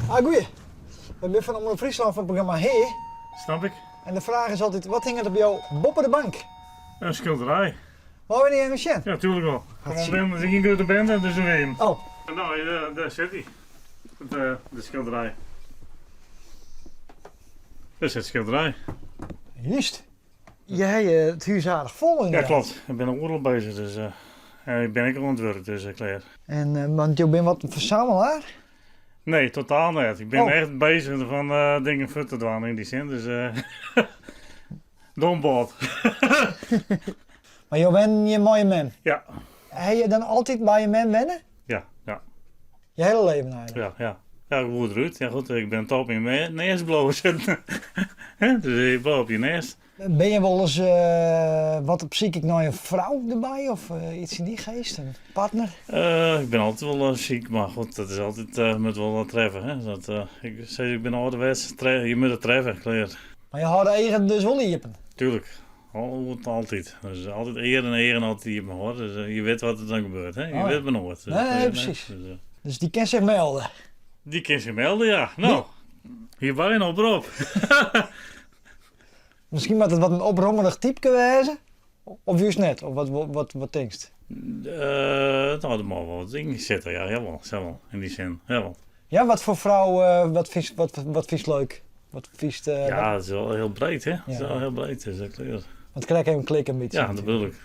Ah, goeie. We binne fan Omrop Fryslân fan it programma Hea. Snap ik. En de fraach is altyd, wat hinget der by jo boppe de bank? In skilderij. Meie we dy even sjen? Ja, tuurlijk wel. Kom op binnen, het is geen grote bende, dus we weten. Oh. Nou, daar zit hij. De, de schilderij. Dat is het schilderij. Juist. Jij het huis aardig vol Ja, inderdaad. klopt. Ik ben oeral bezig, dus uh, ik ben ik al aan het werk, dus uh, klaar. En, uh, want je bent wat een verzamelaar? Nee, totaal niet. Ik ben Oh. echt bezig van dingen voor te doen in die zin, dus dombot. Maar je bent je mooie man. Ja. Heb je dan altijd bij je man wennen? Ja, ja. Je hele leven eigenlijk? Ja, ja. Ja, ik word eruit. Ja goed, ik ben top in mijn nest blijven zitten. Hè, dus ik blijf op je nest. Ben je wel eens uh, wat op ziek naar een vrouw erbij of uh, iets in die geest, een partner? Uh, ik ben altijd wel ziek, maar goed, dat is altijd met wel wat treffen. Hè? Dat, ik, zeg, ik ben ouderwets, je moet het treffen, klaar. Maar je houdt eigen dus wel iepen? Tuurlijk, altijd. Dus altijd eer en eer en altijd iepen hoor. Dus je weet wat er dan gebeurt, hè? Je Oh, ja. weet maar nooit. Dus, Nee, nee, precies. Dus, Dus die kan zich melden? Die kan zich melden, ja. Nou, hierbij een oprop. Misschien moet het wat een oprommerig type wezen? Of juist net? Of wat, wat, wat, wat denkst? Nou, er mogen wel wat dingen zitten, ja, jawel, jawel, in die zin, jawel. Ja, wat voor vrouw, wat vind wat, wat vind je leuk? Wat vind je, Ja, het is wel heel breed, hè? Het is Ja. wel heel breed, dus dat kleur. Want krijg even een klik een beetje. Ja, dat bedoel ik.